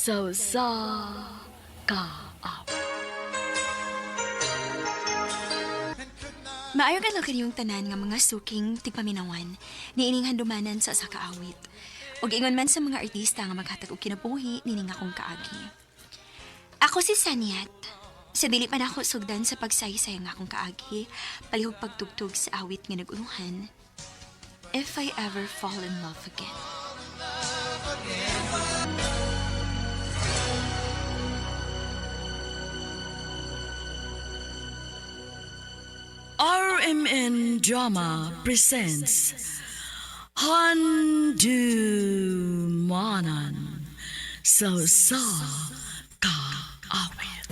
Sa usa ka kaawit. Maayo adlaw kaniyong tanan nga mga suking tigpaminawan niining handumanan sa usa ka awit. Ug ingon man sa mga artista nga maghatag og kinabuhi nining akong kaagi. Ako si Saniat. Sa dili pa nako sugdan sa pagsaysay nga akong kaagi, palihog pagtugtog sa awit nga nag-uluhan. If I Ever Fall in Love Again. RMN Drama presents Handumanan sa usa ka kaawit.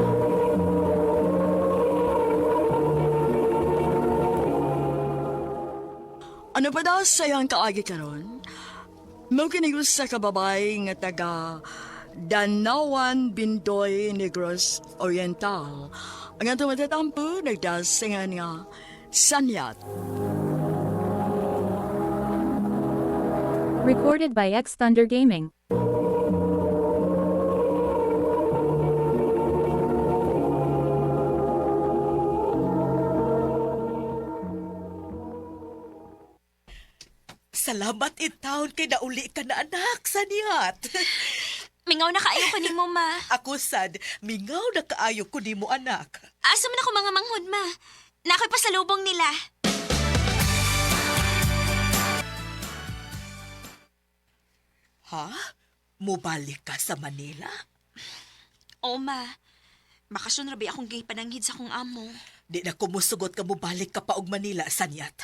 Ano pa daw sayang kaagi karon? Mao kini usa ka babay nga taga Danawan, Bindoy, Negros Oriental. Ang atong matatampo nagdasingan nga Sanyat. Recorded by X Thunder Gaming. Salamat in town kay nauli ka na anak, Saniat. Mingaw na kaayo ko nimo, ma. Ako sad, mingaw na kaayo ko nimo anak. Asa man ako mga manghod, ma? Nakoy pasalubong nila. Ha? Mubalik ka sa Manila? Oo, ma. Bakasyon ra ba akong gay pananghid sa akong amo. Di na kumusugot ka mubalik ka pa og Manila, Saniat.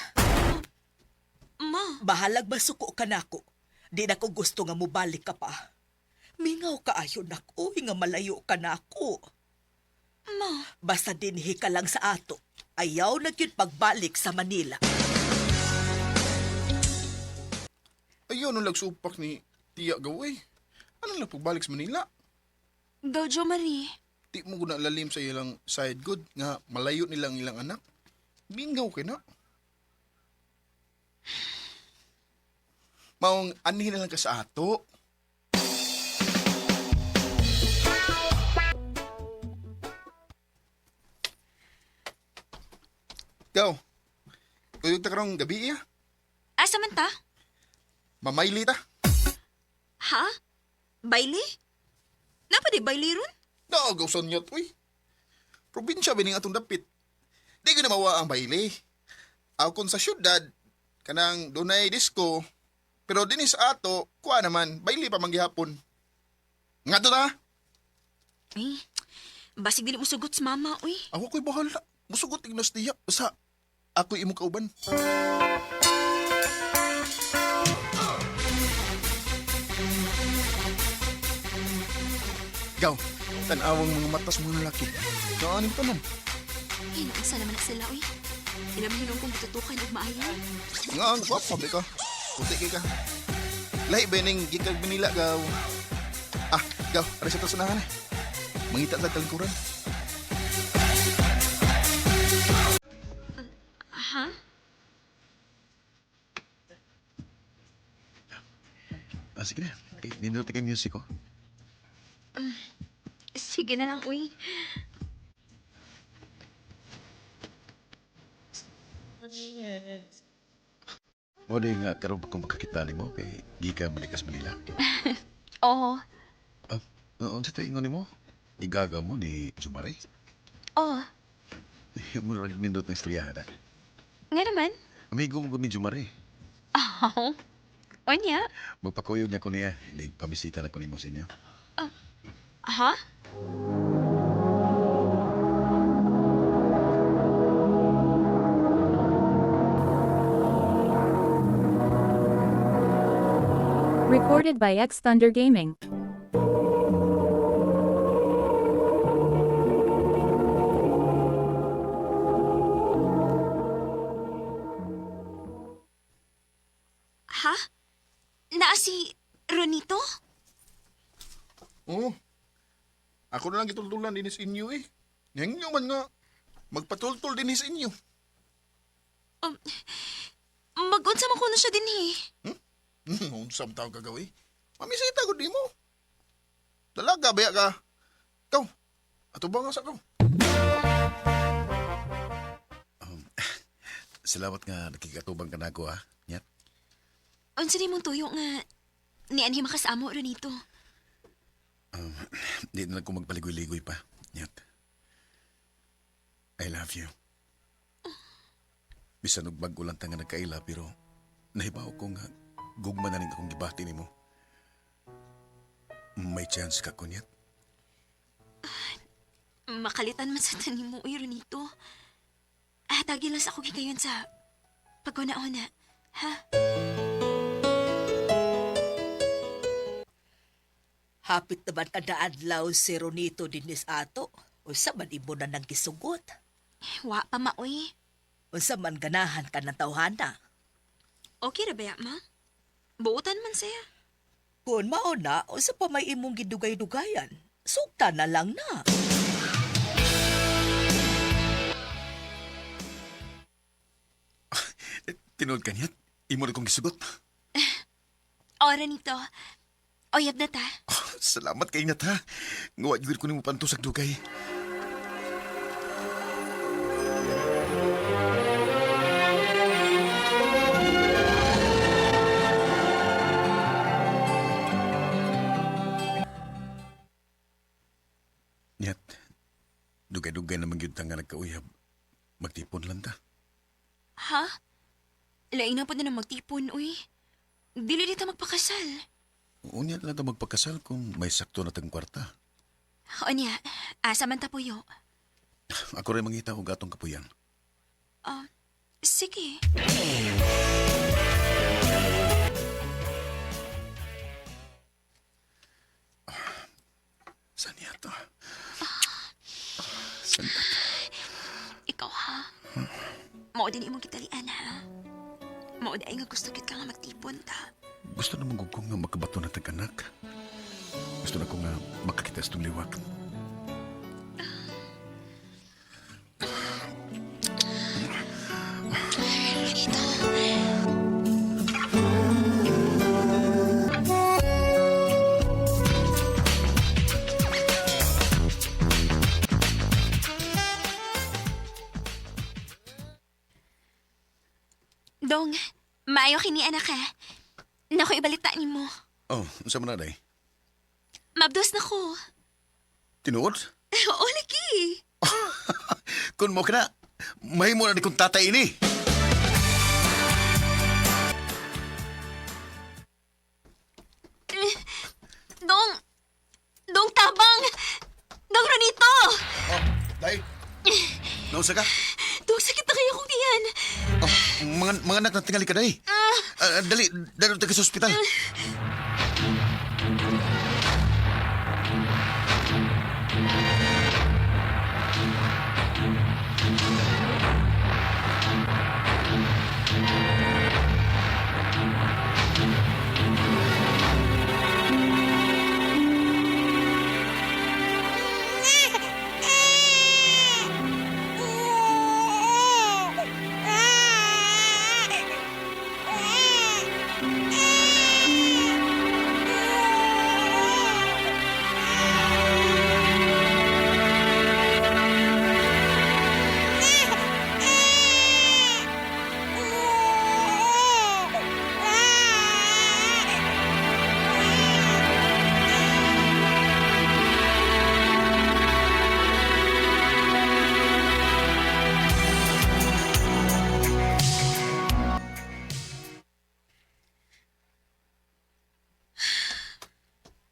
Ma, Bahalag masuko ka nako. Di na ko gusto nga mubalik ka pa. Mingaw kaayo nako, nga malayo ka nako. ma. Basta dinhi ka lang sa ato. Ayaw na gyud pagbalik sa Manila. Ayaw nung lagsupak ni Tia Gaway. Ano lang pagbalik sa Manila? Go, Jo Marie. Di mo guna lalim sa ilang side good nga malayo nilang ilang anak. Mingaw kay na. Maong anhin na lang ka sa ato. Gaw, kuyog ta karong gabi iya. Asa man ta? Mamayli ta. Ha? Baili? Napa di baili ron? Naagaw sa niya, uy. Probinsya bining atong dapit. Di ko na mawa ang baile. Ako sa syudad, kanang dunay disco, pero dinhi sa ato, kuha naman, baile pa man gihapon. Nga to ta, Ay, basig dili mo sugot sa mama, uy. ako ko'y bahala. Musugot ignas niya. Basta, ako'y imong kauban. Gaw, tanawang mga matas mga lalaki. Kaanim tanan. Hinoon naman na sila, uy. Ilam hinong kong gitutukan og maayo. Nga ang gwapa ba ka? Puti kay ka. Lahi ba ning gikag Manila gaw? Ah, gaw, aray sa tasanahan eh. Mangita sa kalingkuran. Ha? Ah, sige na. Eh, nindot kay music ko. Sige na lang, uy. Mo di nga karon pa kung makakita nimo kay gikan man ka sa Manila. Oo. Ah, unsa to ingon nimo? Igaga mo ni Jumare? Oo. Mo ra nindot ng istorya na. Nga naman. Amigo mo ni Jumare. Oh. Onya? Magpakuyog niya ko niya. Di pamisita na ko nimo sa inyo. Ha? Recorded by X Thunder Gaming. Ha? Naa si Ronito? Oo. Ako na lang gitultulan din sa inyo eh. Nangyo man nga. Magpatultul din sa inyo. Mag-unsa man kuno siya dinhi. Unsam tao gagawin? Mamisita ko di mo. Dalaga ba ka? Ikaw, ato ba nga sa ko? Salamat nga nakikatubang ka na ako ha, Nyat. Unsa ni mong tuyo nga nianhi makasamo Ronito? Di na lang ko magpaligoy-ligoy pa, Nyat. I love you. Bisan og bag-o lang ta nga nagkaila pero nahibaw ko nga gugma na ning akong gibati nimo. May chance ka ko, Nyat. Makalitan man sa tanim mo, uy, Ronito. Hatagi lang sa ako gikayon sa paguna-una. Ha? Hapit naman kada adlaw si Ronito dinis ato. Unsa man imo na nang gisugot? Wa pa maoy. Unsa man ganahan ka ng tawhana? Okay ra ba ya, ma? Buutan man siya. Kung mao na, unsa pa may imong gidugay-dugayan? Sugta na lang na. Eh, tinuod ka, Nyat. Imo na kong gisugot. O, Ronito. Oyab na ta. Salamat kay Nyat ha. Nga wa gyud ko nimo pantusag dugay. Nyat, dugay-dugay naman gyud ta nga nagkauyab. Magtipon lang ta. Ha? Lain na po na magtipon, uy. Dili dito magpakasal. Unya lang ta magpakasal kung may sakto na tang kwarta. O niya, asa man ta puyo. Ako rin mangita og atong kapuyan. Sige. Saan niya to? Saan niya to? Ikaw ha? Mao din imong gitalian ha? Mao di ay nga gusto kit ka nga magtipon ta. Gusto naman ko nga makabato na tag anak. Gusto na ko nga makakita sa itong liwat. Ronito. Dong, maayo kini anak ha. Nako ibalita nimo. Oh, unsa man na day? Mabdos na ko. Tinuod? Oo, lagi. Kun mo ka na, mahimo na ni kong tatay ini. Dong! Dong Tabang! Dong Ronito! Oh, day. Nausa ka? Dong, sakit na kayo kong tiyan. Oh, mga anak na tingali ka day. Ah, dali, dali tayo sa ospital.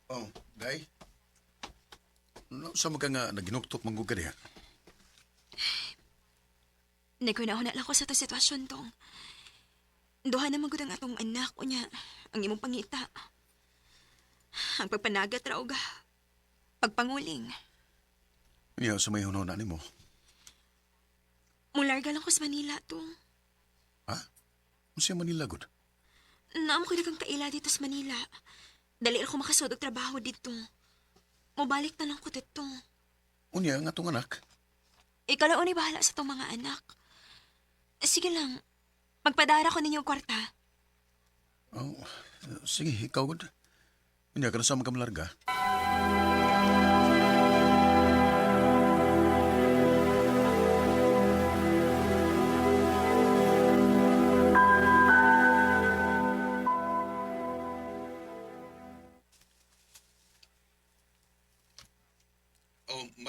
Oh, day. Nausa man ka nga naginuktok manggug ka diha? Nagkunahon na lang ko sa to sitwasyon, Dong. Duha naman gud ang atong anak unya, ang imong pangita. Ang pagpanagat ra og pagpanguling. Niya sa may hunahuna nimo. Mularga lang ko sa Manila, Dong. Ha? Unsa Manila gud? Naam ko dagang kaila dito sa Manila. Dali ra ko makasod og trabaho dito. Mobalik na lang ko dito. Unya ang atong anak. Ikaw lang unay bahala sa tong mga anak. Sige lang, magpadara ko ninyo og kwarta. Oh, sige, ikaw gud. Unya kana sa mga malarga.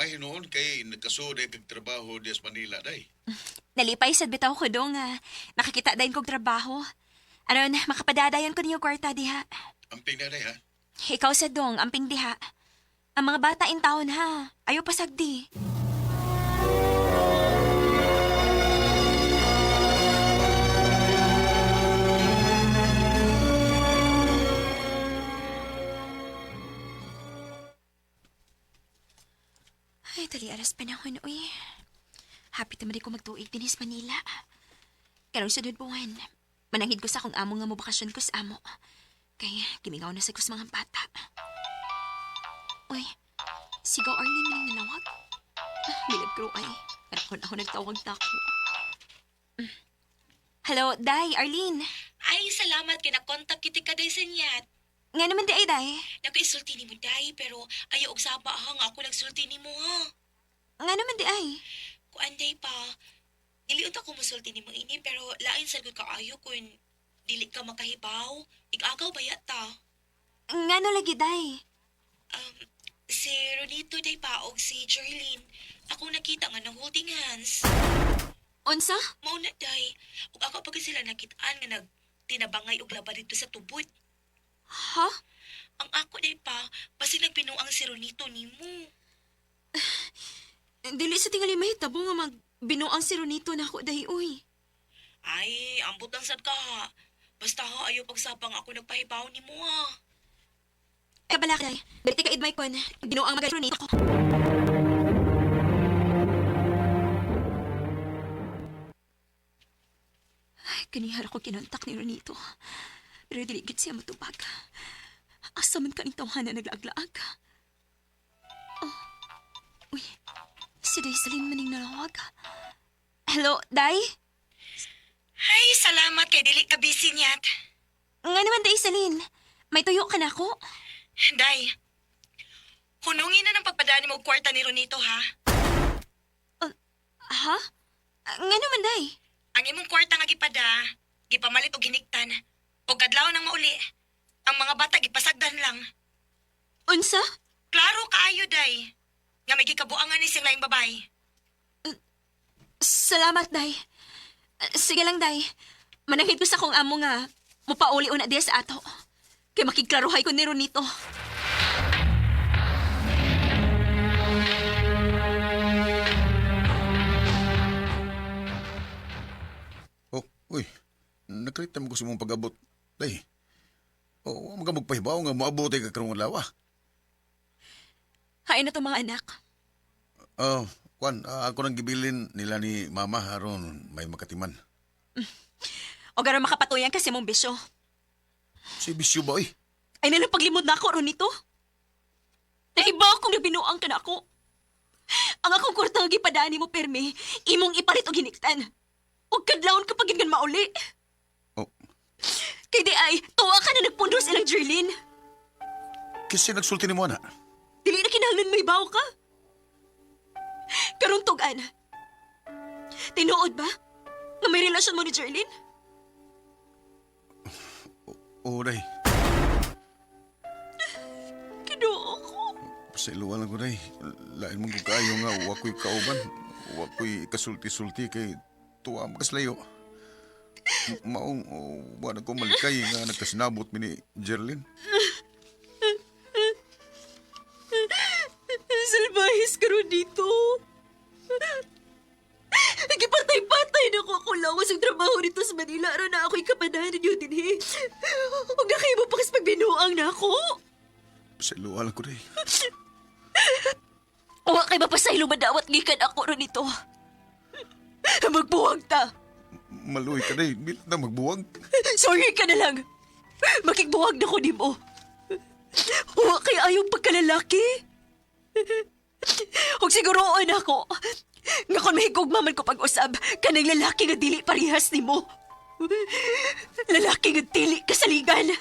Ay, noon kay nagkasuod ay kag trabaho diya sa Manila, day. Nalipay sad bitaw ko dong nga nakakita dayon kog trabaho. Aron makapadadayon ko ninyo kwarta diha. Amping na, day, ha? Ikaw sa dong, amping diha. Ang mga bata in taon ha. Ayo pasagdi. Ay, dali aras panahon, uy. Happy naman ko magtuig din sa Manila. Karong sunod buwan, mananghid ko sa akong amo nga mobakasyon ko sa amo. Kay gimingaw na sa kus mga bata. Uy, sigaw Arlene maning nanawag. Ah, milagro ay. Pero kung ako nagtawag na ako. Hello, Day, Arlene. Ay, salamat kay nakontak kiti ka day senyat. Nga naman di ay, Day. Nagkaisulti nimo day pero ayaw og saba ha nga ako nagsulti nimo ha. Nga naman di ay. Kuan day pa. Dili unta ko mosulti nimo ini pero lain sad gud kaayo kun dili ka makahibaw. Igagaw ba yata? Nga no lagi, Day. Um, si Ronito day pa og si Jerlyn. Ako nakita nga nang holding hands. Unsa? Mao na day. Ug ako pa gyud sila nakitaan nga nag tinabangay og laba dito sa tubod. Ha? Ang ako day pa, basi nagbinuang si Ronito nimo. Dili sa tingali mahitabo nga magbinuang si Ronito na ako, Day, uy. Ay, ambot lang sad ka ha. Basta ha, ayaw pagsabang ako nagpahibaw ni mo ha. Kabala ka, Day. Dili ka idmay kon. Binuang magay Ronito ko. Ay, kanihar ako kinontak ni Ronito. Pero dili gid siya matubag. Asa man kaning tawhana naglaag-laag. Oh. Uy, si Daiselyn maning nalawag. Hello, Day? Ay, salamat kay dili ka busy niyat. Nga naman, Daiselyn. May tuyo ka na ako. Day, hunungin na ng pagpadaan mo og kwarta ni Ronito ha. Ha? Nga naman, Day. Ang imong kwarta nga gipada, gipamalit og hiniktan. Og kadlaw nang mauli. Ang mga bata gipasagdan lang. Unsa? Klaro kaayo, Day. Nga may gikabuangan ni siyang laing babay. Salamat, Day. Sige lang, Day. Mananghid ko sa kong amo nga mupauli una diya sa ato. Kay makiklaruhay ko ni Ronito. Oh, uy. Nakalita mo ko sa mong pag-abot. Day. Oh, wa man ka magpahibaw nga moabot ay ka karong adlaw. Hain na to mga anak. Oh, kwan, ako nang gibilin nila ni Mama aron may makatiman. O garo makapatuyan kasi mong bisyo. Si bisyo ba, uy? Ay nalang paglimod na ako, Ronito. Nahibaw kong nabinuang ka na ako. Ang akong kwarta nga gipadaan nimo permi, imong ipalit og hiniktan. Og kadlawon kapag gid mauli. Oh, Kay di ay, tuwa ka na nagpundo sa ilang Jerlyn. kasi nagsulti ni mo na. Dili na kinahanglan may baw ka. Karong tugan. Tinuod ba? Nga may relasyon mo ni Jerlyn? Oo, day. Kinuo ko. Pasailuan lang ko, day. Lain mong kaayo nga, wa ko'y kauban. Wa ko'y kasulti-sulti kay tuwa makaslayo. Maong, oh, wa na ko malikay nga nagkasinabot mi ni Jerlyn. Salbahis karon dito. Nagipatay-patay na ko ako lawas ang trabaho dito sa Manila. Aron na ako'y kapanahan ninyo din eh. Huwag na kayo mapakas pagbinuang na ako. Pasailuan lang ko, day. Wa kay mapasaylo madawat gikan ako ron ito. Magbuwag ta. Maluy ka, day. Bilit na magbuwag. Sorry ka na lang. Makigbuwag na ko nimo. Wa kay ayaw pagkalalaki. Huwag siguroon ako. Nga kung mahigugma man ko pag-usab, kanang lalaki nga dili parehas nimo. Lalaki nga dili kasaligan.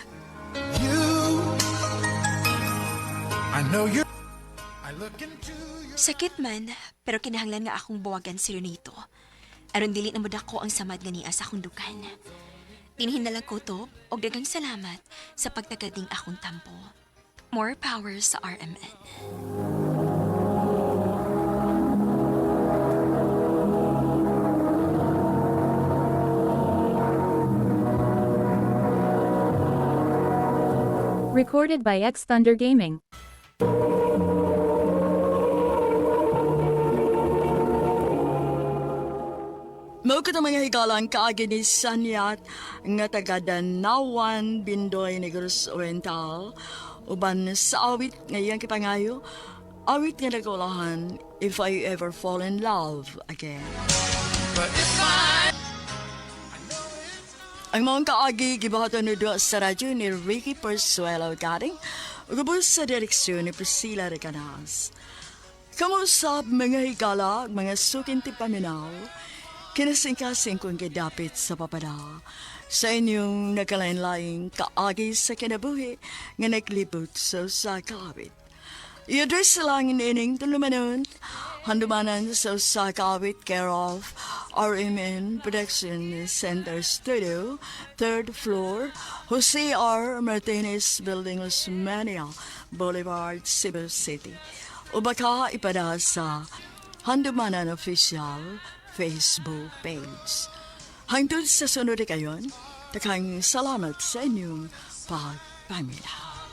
Sakit man, pero kinahanglan nga akong buwagan si Renito. Aron dili na mo dako ang samad nga niya sa akong dukan. Tinhin na lang ko to, og daghang salamat sa pagtagading akong tampo. More power sa RMN. Recorded by X Thunder Gaming. Mao kato, mga higala, ang kaagi ni Sanyat nga taga Danawan, Bindoy, Negros Oriental uban sa awit nga iyang kipangayo, awit nga nagulahan "If I Ever Fall in Love Again". Ang mga kaagi gibuhaton ni duha sa radyo ni Ricky Persuelo Garing ug ubos sa direksyon ni Priscilla Recanas. Kamusap, mga higala, mga suking tipaminaw, kinasingkasing kong gidapit sa papada sa inyong nagkalain-laing kaagi sa kinabuhi nga naglibot sa usa ka awit. I-address lang ining tulumanon, Handumanan sa usa ka awit, care of RMN Production Center Studio, third floor, Jose R. Martinez Building, Osmeña Boulevard, Cebu City. O baka ipada sa Handumanan Official Facebook page. Hangtod sa sunod kayon, daghang salamat sa inyong pagpaminaw.